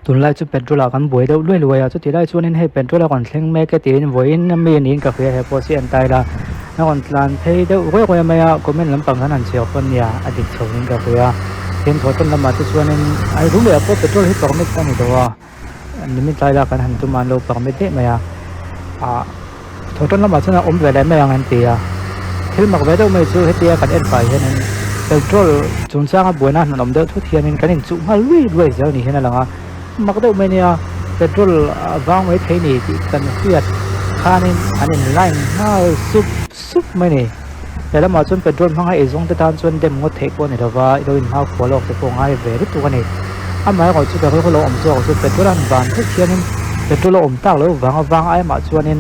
Tunlai chu petrol ah kan buai deuh luai luai a, chutih lai chuanin hei petrol a rawn thleng mek e tiin vawiin ami niin ka hria he post hi en ta ila a rawn tlan phei deuh ruai ruai mai a, comment lampang khan han chhiar pawn nia a dik chho in ka hria. Tin thawhtawn lamah te chuanin ai rum leh ah pawh petrol hi permit a ni lo a, nimin tlai la kan han tum a an lo permit daih mai a, ah thawhtawn lamah chuan a awm ve leh mai ang an ti a, thil mak ve deuh mai chu hetia kan en pah hianin petrol chungchanga buaina han awm deuh thut hianin kan inchuh nghal luai luai zel ni hian a lang a, mak deuh mai nia petrol a vang mai thei ni tih kan hriat khanin an in line nghal sup sup mai ni. He lamah chuan petrol hmanga eizawng te tan chuan dem ngawt theih pawh a ni lova, i lo inhau khual awk te pawh ngai ve lutuk a ni. Amaherawh chu ka rilru lo awm zawk chu petrol a han van thut hianin petrol a awm tak loh vang avang aimah chuanin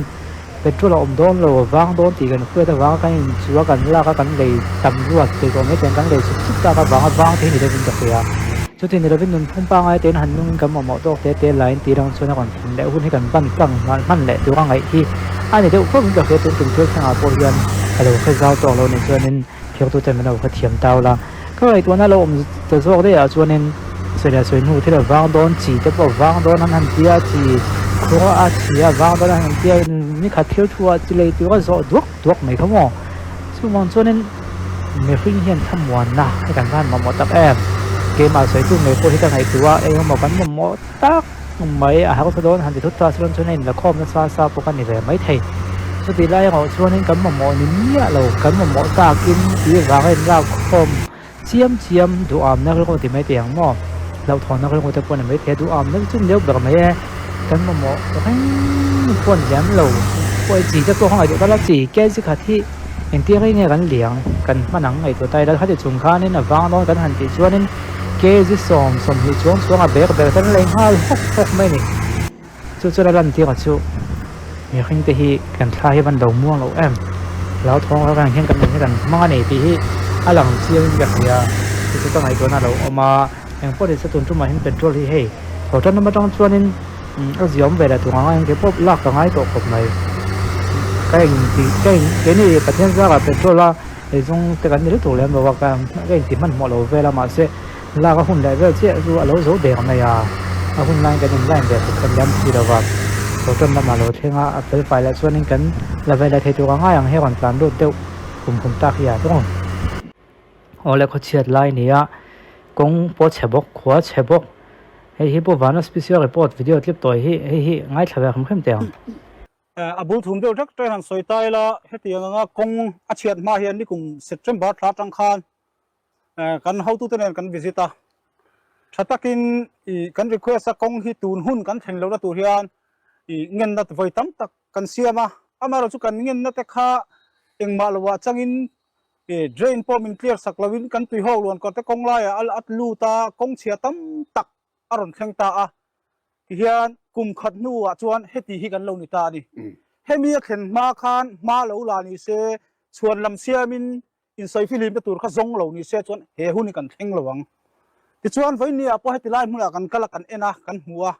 petrol a awm dawn lo vang dawn tih kan hriat avanga kan inchua kan lak a kan lei tam luat tih tawh mai ten kan lei sup sup tak avanga vang te hi ni deuhin ka hria. Chuti ni lovin nunphung pangngai tein han nungin kan mamawh tawk te te laiin tih rang chuan a rawn thlen leh hun hi kan ban tlang hman hman leh tur a ngaih hi a ni deuh fo in ka hria tun tum thil thlengah pawh hian ka lo hre zau tawk lo nih chuanin thirtu ten min lo hre thiam tau la. Ka ngaihtuahna lo awm ta zawk daih ah chuanin sawi leh sawi hnu thil a vang dawn chi te pawh a vang dawn an han tia chi khur a chi a vang dawn an han tia nikhat thil thu ah chi lei tur a zawh duak duak mai kha maw chuvang chuanin Mihring hian thlamuanna hi kan van mamawh tak em? Keimah sawitu ngei pawh hi ka ngaihtuah a, eng emaw kan mamawh tak mai a harsa dawn han ti thut ta chuan chuan a inlakhawm nasa sa pawh ka ni ve maithei. Chutih lai erawh chuanin kan mamawh ni miah lo, kan mamawh takin tih vanga inlakhawm chiam chiam duhamna rilru ti mai teh ang maw? Hlauhthawnna rilru te pawh ni maithei a, duhamna chu ni deuh ber mai e. Kan mamawh reng pawh ni lem lo, pawh chi te pawh ka ngaihtuah ta la chi, kg khat hi. Engtia rei nge kan liang kan hman ang ngaihtuah ta ila khati chung khanin a vang dawn kan han tih chuanin kg 20 chuang chuang a bek ber ten lei nghal hawk hawk mai a ni. Chu chuan a lan tir a chu mihring te hi kan thla hi van lo muang loh em hlauthawng reng reng hian kan nun hi kan hmang a ni tih hi a lang chiang in ka hria chu chu ka ngaihtuahna a lo awm a engpawh nise tun tumah hian petrol hi hei tho tan lam atang chuanin A ziawm ve leh tur ang a engke pawh lak ka ngai tawh khawp mai. Ka eng ti ka eng keini Pathian zarah petrol a eizawng te kan ni lutuk lem lo a ka ka inti hmanhmawh lo vel a mahse lak a hun leh vel chiah chu a lo zo deng mai a, a hun laiin kan in line ve thawk khat lem si lo va, hotel lamah lo thleng a a fel fai leh chuanin kan la ve leh thei tur a ngai ang hi a rawn tlan lut deuh hum hum tak hi a tawng. Awle khawchhiat lai a ni a, kawng pawh chhe bawk, khua chhe bawk. Hei hi pawh Vana Special Report video clip tawi hi hei hi ngaithla ve hrim hrim teh ang. A bul thum deuh hlek ṭain han sawi ta ila, hetiang anga kawng a chhiat hma hian nikum September thla atang khan kan hotute nen kan visit a, tha takin kan request a kawng hi tun hun kan thlen lohna tur hian ngenna vawi tam tak kan siam a, amaherawhchu chu kan ngenna te kha engmah lohah changin Drain pawh min clear sak loin kan tuihawk luan kawr te kawng laiah a at lut a, kawng chhia tam tak a rawn thleng ta a. Tihian kum khat hnuah chuan heti hi kan lo ni ta a ni. Hemi a thlen hma khan hma lo la ni se, chhuan lam siamin insawi fihlim te tur kha zawng lo ni se chuan he hun hi kan thleng lo ang. Tichuan vawinia pawh heti lai hmunah kan kal a, kan en a, kan hmu a.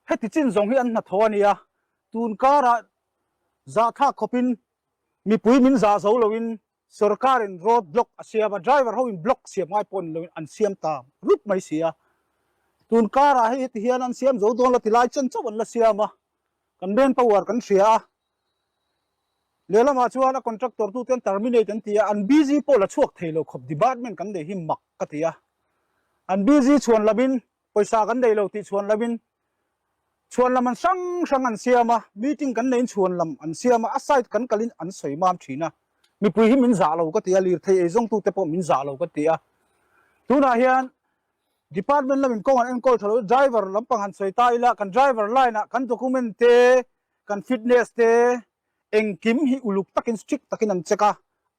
Heti chin zawng hi an hnathawh a ni a, tun karah zahthlak khawpin Mipui min zah zo loin sorkarin road block a siam a, driver ho in block siam ngai pawh ni loin an siam ta rup mai si a. Tun karah hei heti hian an siam zo dawn lo ti lai chen chauh an la siam a, kan man power kan hria a. Lehlamah chuan a contractor tute an terminate an ti a, an busy pawh la chhuak thei lo khawp department kan nei hi mak ka ti a. An busy chhuan lovin Pawisa kan nei lo tih chhuan lovin chhuan lam an hrang hrang an siam a, meeting kan neiin chhuan lam an siam a, a site kan kalin an sawi mam thin a. Mipui hi min zah lo ka ti a, lirthei eizawngtute pawh min zah lo ka ti a. Tunah hian department lamin kawng an enkawl tha lo, driver lampang han sawi ta ila, kan driver line ah kan document te, kan fitness te, engkim hi uluk takin strict takin an check a,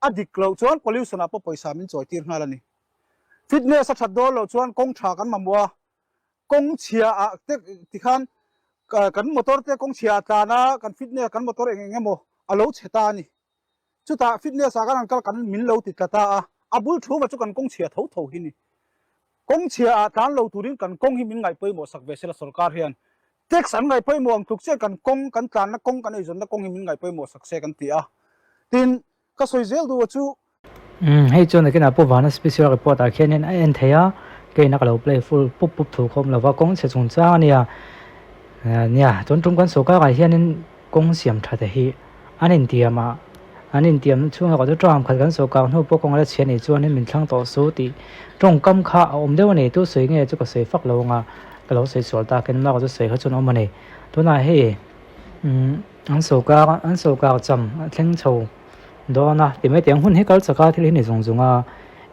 a dik loh chuan pollution ah pawh pawisa min chawi tir nghal a ni. Fitness a that dawn loh chuan kawng tha kan mamawh a, kawng chhia ah te tikhan kan motor te kawng chhia ah tlan a, kan fitness kan motor eng eng emaw a lo chhe ta a ni. Chutah fitness ah kan han kal kan min lo ti tla ta a, a bul thu mah chu kan kawng chhia tho tho hi ni. Kawng chhia ah tlan lo turin kan kawng hi min ngaih pawimawh sak ve sela sorkar hian tax an ngaih pawimawh ang tluk chiah kan kawng kan tlanna kawng kan eizawnna kawng hi min ngaih pawimawh sak se kan ti a. Tin, ka sawi zel duh a chu. Umm hei chuan nakinah pawh vana special report ah khianin a en thei a. Keina ka lo play full pup pup thu khawm lova kawng chhe chungchang a nia. Nia tun tum kan sawrkar ah hianin kawng siam tha te hi an intiam a, an intiam chhung erawh chu tawng khat kan sawrkar hnu pawh kawng a la chhia nih chuanin min thlang tawh su tih tawngkam kha a awm deuh a ni. Tu sawi nge chu ka sawi fak lo anga ka lo sawi sual tak in erawh chu sawi kha chuan a awm a ni. Tunah hei an sawrkar an sawrkar cham a thleng chho dawn a ti mai teh ang hun hi kal chak a thil hi ni zung zung a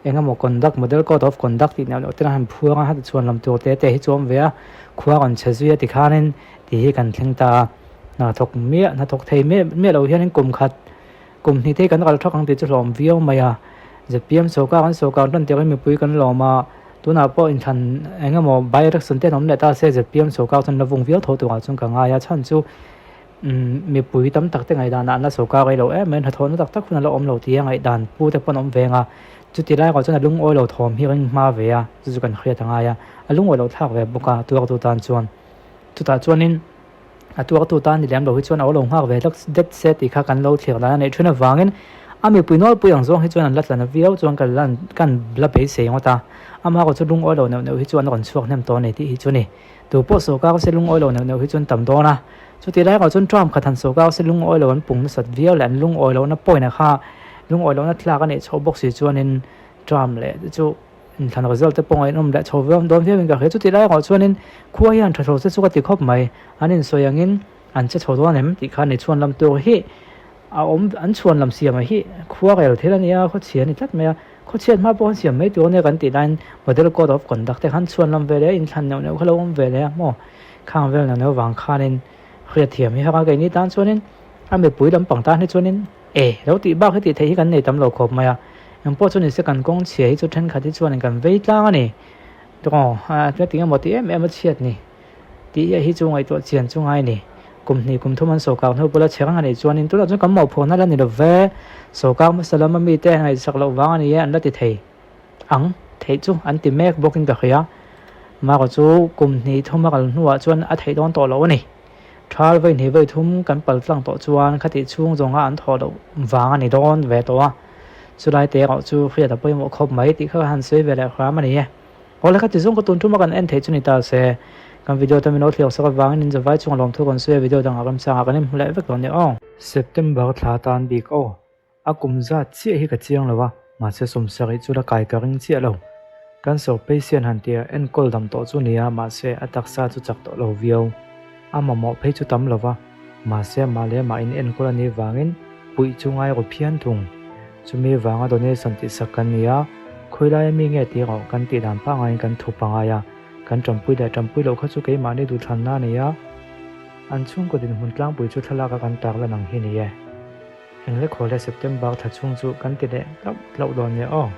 engemaw conduct model code of conduct tih neuh neuh te han phuang a heti chhuan lam tur te te hi chu a awm ve a khua rawn chhe zui a tikhanin tih hi kan thleng ta a hna thawk miah hna thawk thei miah miah lo hianin kum khat kum hnih te hi kan kal thak ang tih chu hlawm viau mai a zpm sawrkar an sawrkar tan tirhin mipui kan lawm a tunah pawh inthlan engemaw by election te an awm leh ta se zpm sawrkar chuan la vung viau tho turah chuan ka ngai a chhan chu Mipui tam tak te ngaihdan ah an la sawrkar rei lo em mai, hnathawhna tak tak hun a la awm lo tia ngaihdan pu te pawh an awm veng a, chuti lai erawh chuan a lungawi lo thawm hi ring hma ve a, chu chu kan hriat a ngai a, a lungawi lo thlak ve bawk a tuartu tan chuan. Chutah chuanin a tuartu tan ni lem lo hi chuan a aw lo nghak ve hlek det se tih kha kan lo thlir dan a neih thin avangin a mipui nawlpui ang zawng hi chuan an la tla na viau chuan kan la kan la beisei ngawt a, amah erawh chu lungawi lo neuh neuh hi chu an rawn chhuak hnem tawh a ni tih hi chu a ni. Tu pawh sawrkar se lungawi lo neuh neuh hi chuan tam dawn a, chuti lai erawh chuan Trump khat han sawrkar se lungawi lo an pung nasat viau leh an lungawi lohna point ah kha lungawi lohna tlak a neih chhoh bawk si chuanin Trump leh te chu inthlan result te pawh ngaihnawm leh chho viau dawn viau in ka hria. Chuti lai erawh chuanin khua hian tha chho se chu ka ti khawp mai, an insawi angin an che chho dawn em tih kha ni chhuan lam tur hi a awm an chhuan lam siam hi khua rel thil a nia khaw chhia a ni tlat mai a khaw chhiat hma pawh an siam mai tur a nia kan tih laiin model code of conduct te khan chhuan lam ve leh inthlan neuh neuh kha lo awm ve leh a maw khang vel neuh neuh vang khanin hriat thiam hi haka keini tan chuanin a mipui lampang tan hi chuanin e lo tih bak hi tih theih hi kan nei tam lo khawp mai a engpawh chu nise kan kawng chhia hi chu thenkhat hi chuanin kan vei tlang a ni aw a tinge maw ti em em a chhiat ni. Tih hi chu ngaihtuah chian chu ngai a ni. Kum hnih kum thum an sawrkar hnu bula chhe reng a nih chuanin tunah chuan kan mawhphurhna la ni lo ve. Sawrkar hmasa lama mite an ngaihsak loh vang a ni e an la ti thei ang theih chu an ti mek bawkin ka hria. Marawh chu kum hnih thum a kal hnuah chuan a theih dawn tawh loh a ni. Thal vawi hnih vawi thum kan pal tlang tawh chuan khatih chhung zawnga an thawh loh vang a ni dawn ve tawh a. Chulai te erawh chu hriat a pawimawh khawp mai tih kha ka han sawi ve leh hram a ni e. Awle ka ti zawng ka tun tum a kan en theih chu ni ta se, kan video te min lo thliak sak avangin in zavai chunga lawmthu kan sawi a video dangah remchangah kan inhmu leh vek dawn nia aw. September thla tan bik aw, a kum zat chiah hi ka chiang lo a, mahse sawmsarih chu la kai ka ring chiah lo. Cancer patient han tia enkawl dam tawh chu nia mahse a taksa chu chak tawh lo viau. A mamawh phei chu tam lo va, mahse amah leh amah in enkawl a nih vangin puih chu ngai ru phian thung. Chumi vanga donation tih sak kan ni a, khawilaia mi nge tih erawh kan tih dan pangaiin kan thu pangai a, kan tanpui leh tanpui loh kha chu keimahni duhthlanna a ni a, an chhungkaw dinhmun tlangpui chu thlalak a kan tak lan ang hi ni e. Englekhawle September thla chhung chu kan ti leh tlauh tlauh dawn nia aw.